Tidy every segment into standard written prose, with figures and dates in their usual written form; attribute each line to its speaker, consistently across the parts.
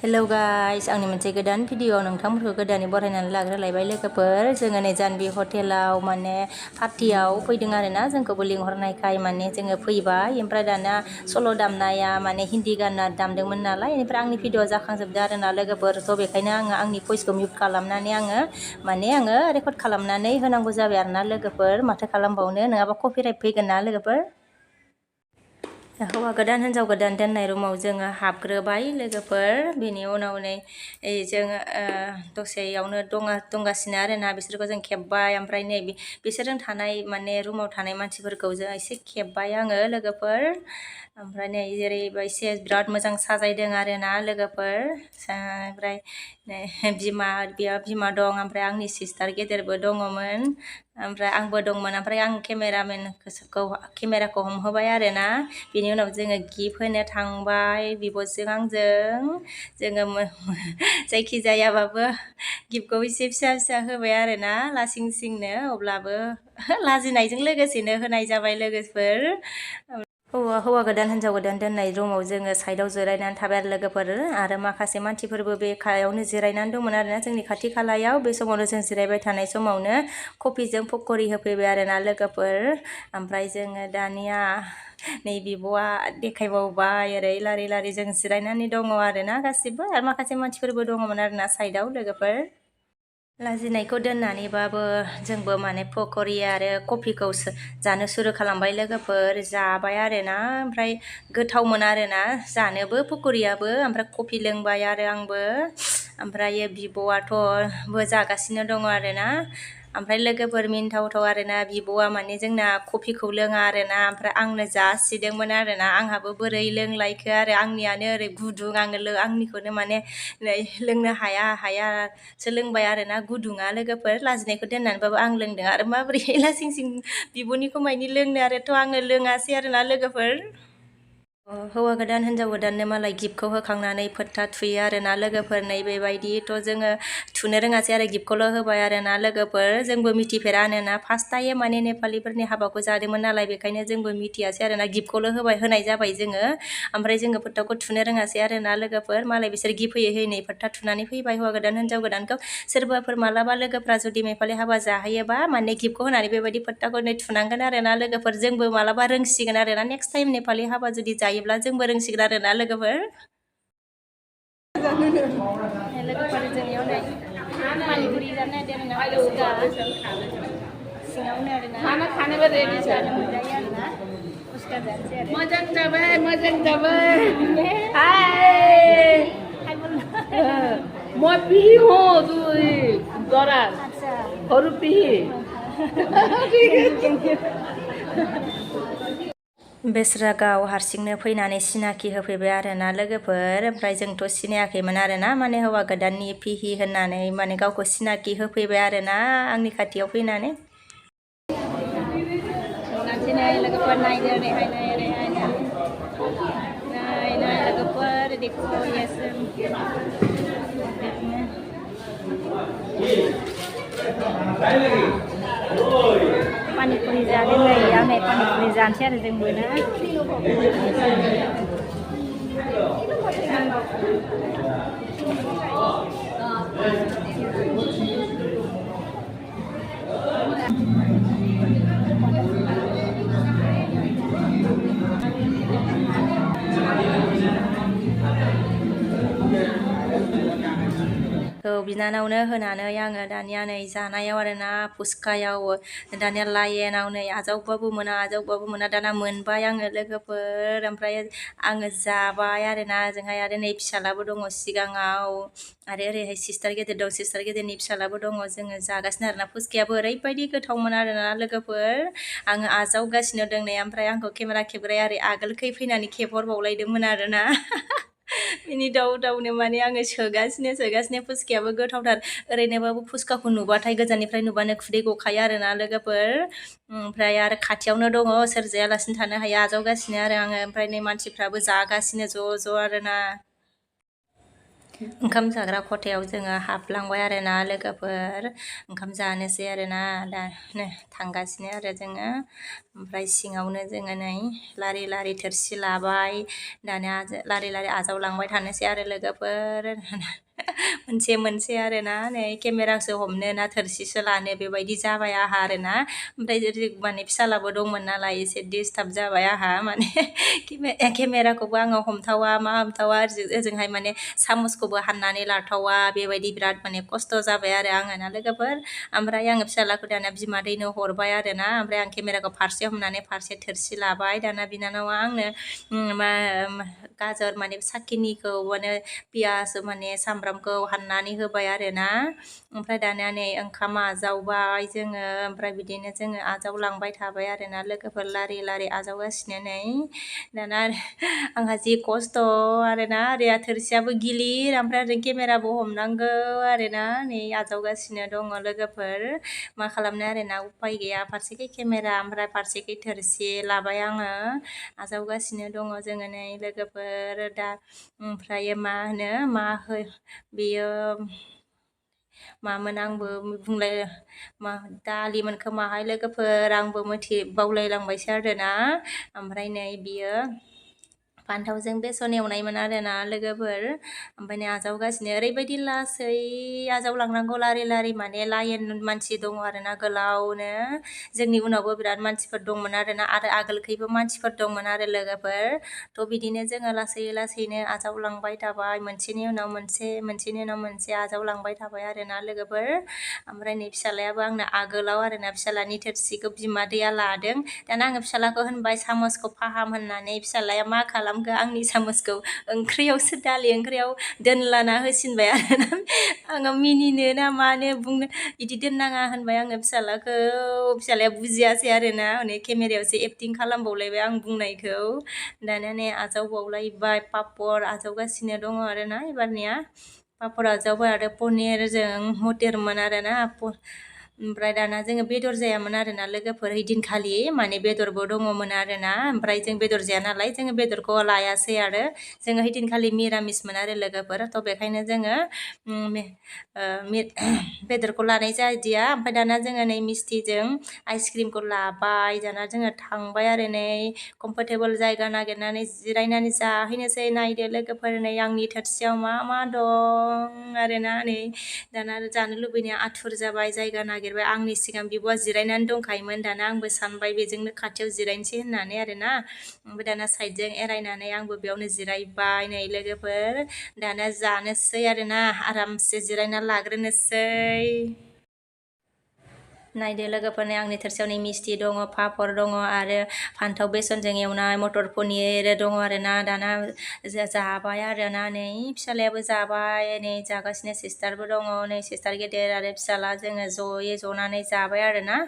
Speaker 1: hello guys आंनि मोनसे गोदान भिडिअ नोंथांमोनखौ गोदानै बरायनानै लाग्रोलायबाय लोगोफोर जोङो नै जानबि हटेलाव माने पार्टियाव फैदों आरोना जोंखौबो लिंहरनायखाय माने जोङो फैबाय ओमफ्राय दाना सल' दामनाया माने हिन्दी गाना दामदोंमोन नालाय बेनिफ्राय आंनि भिडिअ जाखांजोबदों आरोना लोगोफोर थ' बेखायनो आंनि भइसखौ मिउट खालामनानै आङो रेकर्ड खालामनानै होनांगौ जाबाय आरोना लोगोफोर माथो खालामबावनो नङाबा कपिराइट फैगोन ना लोगोफोर हौवा गोदान हिन्जाव गोदान दोननाय रुमाव जोङो हाबग्रोबाय लोगोफोर बेनि उनाव नै जोङो दसेयावनो दंगासिनो आरोना बिसोरखौ जों खेबबाय ओमफ्राय नै बिसोरजों थानाय माने रुमाव थानाय मानसिफोरखौ जों एसे खेबबाय आङो लोगोफोर ओमफ्राय नै जेरै एसे बिराद मोजां साजायदों आरोना लोगोफोर ओमफ्राय बेयाव बिमा दं ओमफ्राय आंनि सिस्टार गेदेरबो दङमोन ओमफ्राय आंबो दंमोन ओमफ्राय आं केमेराखौ हमहोबाय आरोना बेनि उनाव जोङो गिफ्ट होनो थांबाय बिब'जों आंजों जोङो जायखि जायाबाबो गिफ्टखौ एसे फिसा होबाय आरोना लासिं सिंनो अब्लाबो लाजिनायजों लोगोसेनो होनाय जाबाय लोगोफोर हौवा गोदान हिन्जाव गोदान दोननाय रुमाव जोङो साइडआव जिरायनानै थाबाय आरो लोगोफोर आरो माखासे मानसिफोरबो बे खायावनो जिरायनानै दंमोन आरोना जोंनि खाथि खालायाव बे समावनो जों जिरायबाय थानाय समावनो कफिजों पक'रि होफैबाय आरोना लोगोफोर ओमफ्राय जोङो दानिया नै बिब'आ देखायबावबाय ओरै लारि जों जिरायनानै दङ आरोना गासिबो आरो माखासे मानसिफोरबो दङमोन आरोना साइडआव लोगोफोर लाजिनायखौ दोननानैबाबो जोंबो माने पक'रि आरो कफिखौ जानो सुरु खालामबाय लोगोफोर जाबाय आरोना ओमफ्राय गोथावमोन आरोना जानोबो पक'रियाबो ओमफ्राय कफि लोंबाय आरो आंबो ओमफ्राय बिब'आथ' जागासिनो दङ आरोना ओमफ्राय लोगोफोर मिन्थावथाव आरोना बिब'आ माने जोंना कफिखौ लोङा आरोना ओमफ्राय आंनो जासिदोंमोन आरोना आंहाबो बोरै लोंलायखो आरो आंनियानो ओरै गुदुं आंनिखौनो माने लोंनो हायासो लोंबाय आरोना गुदुङा लोगोफोर लाजिनायखौ दोननानैबाबो आं लोंदों आरो माबोरै लासिं सिं बिब'निखौ मानि लोंनो आरोथ' आङो लोङासै आरोना लोगोफोर हौवा गोदान हिन्जाव गोदाननो मालाय गिफ्टखौ होखांनानै फोथा थुयो आरोना लोगोफोर नै बेबायदिथ' जोङो थुनो रोङासै आरो गिफ्टखौल' होबाय आरोना लोगोफोर जोंबो मिथिफेरानोना फार्स्ट टाइम माने नेपालिफोरनि हाबाखौ जादोंमोन नालाय बेखायनो जोंबो मिथियासै आरोना गिफ्टखौल' होनाय जाबाय जोङो ओमफ्राय जोङो फोथाखौ थुनो रोङासै आरोना लोगोफोर मालाय बिसोर गिफ्ट होयै नै फोथा थुनानै फैबाय हौवा गोदान हिन्जाव गोदानखौ सोरबाफोर मालाबा लोगोफ्रा जुदि नेपालि हाबा जाहैयोबा माने गिफ्टखौ होनानै बेबायदि फोथाखौ नै थुनांगोन आरोना लोगोफोर जोंबो मालाबा रोंसिगोन आरोना नेक्स्ट टाइम नेपालि हाबा जुदि जायोब्ला जोंबो रोंसिगोन आरोना लोगोफोर जोंनियाव नै पानिपुरि जानो नागिरदों सिङावनो आरोना खानोबो रेडि जानो मोनजायो आरोना फुसका जानोसै आरो मोजां जाबाय हाय
Speaker 2: मैं पिही हूँ तू द्वारा और पिही
Speaker 1: बेस्रा गाव हारसिंनो फैनानै सिनाखि होफैबाय आरोना लोगोफोर ओमफ्राय जोंथ' सिनायाखैमोन आरोना माने हौवा गोदाननि पिहि होननानै माने गावखौ सिनाखि होफैबाय आरोना आंनि खाथियाव फैनानै लोगोफोर नायदो ओरैहाय लोगोफोर पानिपुरि जादों नै आं नै पानिपुरि जानोसै आरो जोंबो ना बिनानावनो होनानै आङो दानिया नै जानायाव आरोना फुसकायाव दानिया लाइनाव नै आजावबाबो मोना दाना मोनबाय आङो लोगोफोर ओमफ्राय आङो जाबाय आरोना ओजोंहाय आरो नै फिसालाबो दङ सिगाङाव आरो ओरैहाय सिस्टार गेदेर दं सिस्टार गेदेरनि फिसालाबो दङ जोङो जागासिनो आरोना फुसकायाबो ओरैबायदि गोथावमोन आरोना लोगोफोर आङो आजावगासिनो दं नै ओमफ्राय आंखौ केमेरा खेबग्राया ओरै आगोलखै फैनानै खेबहरबावलायदोंमोन आरोना बिनि दावनो माने आङो सोगासिनो फुसकायाबो गोथावथार ओरैनोबाबो फुसकाखौ नुबाथाय गोजाननिफ्राय नुबानो खुदै गखायो आरोना लोगोफोर ओमफ्राय आरो खाथियावनो दङ सोर जायालासिनो थानो हाया आजावगासिनो आरो आङो ओमफ्राय नै मानसिफ्राबो जागासिनो ज' आरोना ओंखाम जाग्रा खथायाव जोङो हाबलांबाय आरोना लोगोफोर ओंखाम जानोसै आरोना दा थांगासिनो आरो जोङो ओमफ्राय सिङावनो जोङो नै लारि लारि थोरसि लाबाय दानिया लारि लारि आजावलांबाय थानोसै आरो लोगोफोर मोनसे मोनसे आरोना नै केमेरासो हमनो ना थोरसिसो लानो बेबायदि जाबाय आंहा आरोना ओमफ्राय माने फिसालाबो दंमोन नालाय एसे डिस्टार्ब जाबाय आंहा माने केमेराखौबो आङो हमथावा मा हमथावा ओजोंहाय माने सामसखौबो हाननानै लाथावा बेबायदि बिराद माने खस्थ' जाबाय आरो आङो ना लोगोफोर ओमफ्राय आङो फिसालाखौ दाना बिमादैनो हरबाय आरोना ओमफ्राय आं केमेराखौ फारसे हमनानै फारसे थोरसि लाबाय दाना बिनानावा आंनो गाजर माने साखिनिखौ माने पियास माने सामब्रामखौ हाननानै होबाय आरोना ओमफ्राय दाना नै ओंखाम आजावबाय जोङो ओमफ्राय बिदिनो जोङो आजावलांबाय थाबाय आरोना लोगोफोर लारि लारि आजावगासिनो नै दाना आंहा जि खस्थ' आरोना ओरै थोरसियाबो गिलिर ओमफ्राय ओरै केमेराबो हमनांगौ आरोना नै आजावगासिनो दङ लोगोफोर मा खालामनो आरोना उफाय गैया फारसेखै केमेरा ओमफ्राय फारसेखै थोरसि लाबाय आङो आजावगासिनो दङ जोङो नै लोगोफोर दा ओमफ्राय मा होनो बेयो मामोन आंबो बुंलाय मा दालिमोन खोमाहाय लोगोफोर आंबो बावलायलांबायसो आरोना ओमफ्राय नै बियो फान्थावजों बेसन एवनायमोन आरोना लोगोफोर ओमफ्राय नै आजावगासिनो ओरैबायदि लासै आजावलांनांगौ लारि लारि माने लाइन मानसि दङ आरोना गोलावनो जोंनि उनावबो बिराद मानसिफोर दंमोन आरोना आरो आगोलखैबो मानसिफोर दंमोन आरो लोगोफोर थ' बिदिनो जोङो लासै लासैनो आजावलांबाय थाबाय मोनसेनि उनाव मोनसे आजावलांबाय थाबाय आरोना लोगोफोर ओमफ्राय नै फिसालायाबो आंनो आगोलाव आरोना फिसालानि थोरसिखौ बिमादैया लादों दाना आङो फिसालाखौ होनबाय सामसखौ फाहाम होननानै फिसालाया मा खालामखो आंनि सामसखौ दालि ओंख्रियाव दोनलाना होसिनबाय आरोना आङो मिनिनो ना मानो बुंनो बिदि दोननाङा होनबाय आङो फिसालाया बुजियासै आरोना हनै केमेरायावसो एक्टिं खालामबावलायबाय आं बुंनायखौ दाना नै आजावबावलायबाय पापर आजावगासिनो दङ आरोना एबारनिया पापर आजावबाय आरो पनिरजों मटरमोन आरोना ओमफ्राय दाना जोङो बेदर जायामोन आरोना लोगोफोर ओइदिनखालि माने बेदरबो दङमोन आरोना ओमफ्राय जों बेदर जाया नालाय जोङो बेदरखौ लायासै आरो जोङो ओइदिनखालि मिरामिसमोन आरो लोगोफोर थ' बेखायनो जोङो बेदरखौ लानाय जादिया ओमफ्राय दाना जोङो नै मिस्टिजों आइसक्रिमखौ लाबाय दाना जोङो थांबाय आरो नै कमफर्टेबोल जायगा नागिरनानै जिरायनानै जाहैनोसै नायदो लोगोफोर नै आंनि थोरसियाव मा मा दं आरोना नै दाना जानो लुबैनाया आथुर जाबाय जायगा नागिरबाय आंनि सिगां बिब'आ जिरायनानै दंखायोमोन दाना आंबो सानबाय बेजोंनो खाथियाव जिरायनोसै होननानै आरोना ओमफ्राय दाना साइडजों एरायनानै आंबो बेयावनो जिरायबाय नै लोगोफोर दाना जानोसै आरोना आरामसे जिरायना लाग्रोनोसै नायदो लोगोफोरनि आंनि थोरसियाव नै मिस्टि दङ पापर दङ आरो फान्थाव बेसनजों एवनाय मटर पनिर दङ आरोना दाना जाबाय आरोना नै फिसालायाबो जाबाय नै जागासिनो सिस्टारबो दङ नै सिस्टार गेदेर आरो फिसाला जोङो ज'यै ज'नानै जाबाय आरोना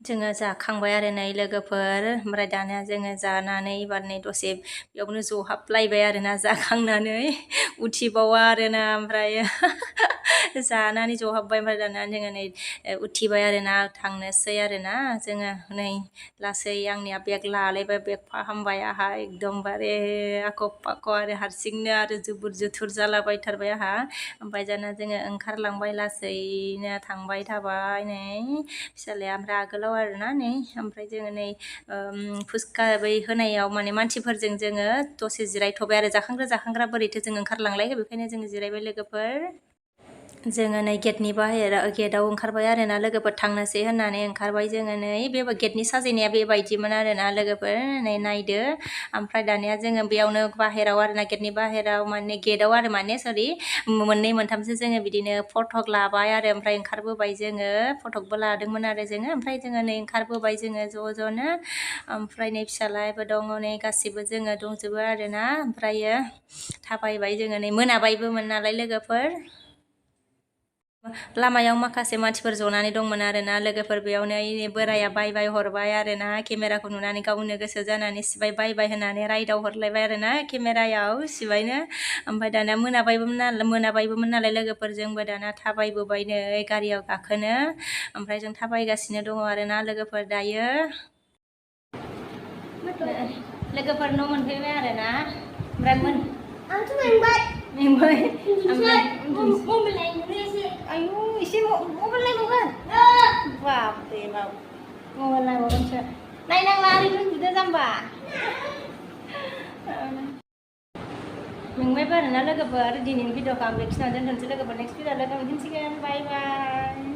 Speaker 1: जोङो जाखांबाय आरो नै लोगोफोर ओमफ्राय दानिया जोङो जानानै एबार नै दसे बेयावनो जहाबलायबाय आरोना जाखांनानै उथिबावा आरोना ओमफ्राय जानानै जहाबबाय ओमफ्राय दाना जोङो नै उथिबाय आरोना थांनोसै आरोना जोङो नै लासै आंनिया बेग लालायबाय बेग फाहामबाय आंहा एकदमबारे आख' फाख' आरो हारसिंनो आरो जुबुर जुथुर जालाबायथारबाय आंहा ओमफ्राय दाना जोङो ओंखारलांबाय लासैनो थांबाय थाबाय नै फिसालाया ओमफ्राय आगोलाव आरोना नै ओमफ्राय जोङो नै फुसखा बै होनायाव माने मानसिफोरजों जोङो दसे जिरायथ'बाय आरो जाखांग्रा बोरैथो जों ओंखारलांलाय बेखायनो जोङो जिरायबाय लोगोफोर जोङो नै गेटआव ओंखारबाय आरोना लोगोफोर थांनोसै होननानै ओंखारबाय जोङो नै बे गेटनि साजायनाया बेबायदिमोन आरोना लोगोफोर नै नायदो ओमफ्राय दानिया जोङो बेयावनो बाहेराव आरोना गेटनि बाहेराव माने गेटआव आरो माने सरि मोननै मोनथामसो जोङो बिदिनो फटक लाबाय आरो ओमफ्राय ओंखारबोबाय जोङो फटकबो लादोंमोन आरो जोङो ओमफ्राय जोङो नै ओंखारबोबाय जोङो ज'नो ओमफ्राय नै फिसालायाबो दङ नै गासिबो जोङो दंजोबो आरोना ओमफ्रायो थाबायबाय जोङो नै मोनाबायबोमोन नालाय लोगोफोर लामायाव माखासे मानसिफोर जनानै दंमोन आरोना लोगोफोर बेयावनो बोराया बाय बाय हरबाय आरोना केमेराखौ नुनानै गावनो गोसो जानानै सिबाय बाय बाय होनानै रायदाव हरलायबाय आरोना केमेरायाव सिबायनो ओमफ्राय दाना मोनाबायबोमोन नालाय लोगोफोरजोंबो दाना थाबायबोबायनो गारियाव गाखोनो ओमफ्राय जों थाबायगासिनो दङ आरोना लोगोफोर दायो लोगोफोर न' मोनफैबाय आरोना ओमफ्राय आंथ' मेंबाय ओमफ्राय आयु एसे मबाइल नायबावगोन बाप रे बाप मबाइल नायबावगोनसो नायनांला ओरैनो उन्दुदो जाम्बा मेंबायबो आरोना लोगोफोर दिनैनि भिडिअखौ आं बेखिनियावनो दोनथ'नोसै लोगोफोर नेक्स्ट भिडिअ लोगो मोनफिनसिगोन बाय बाय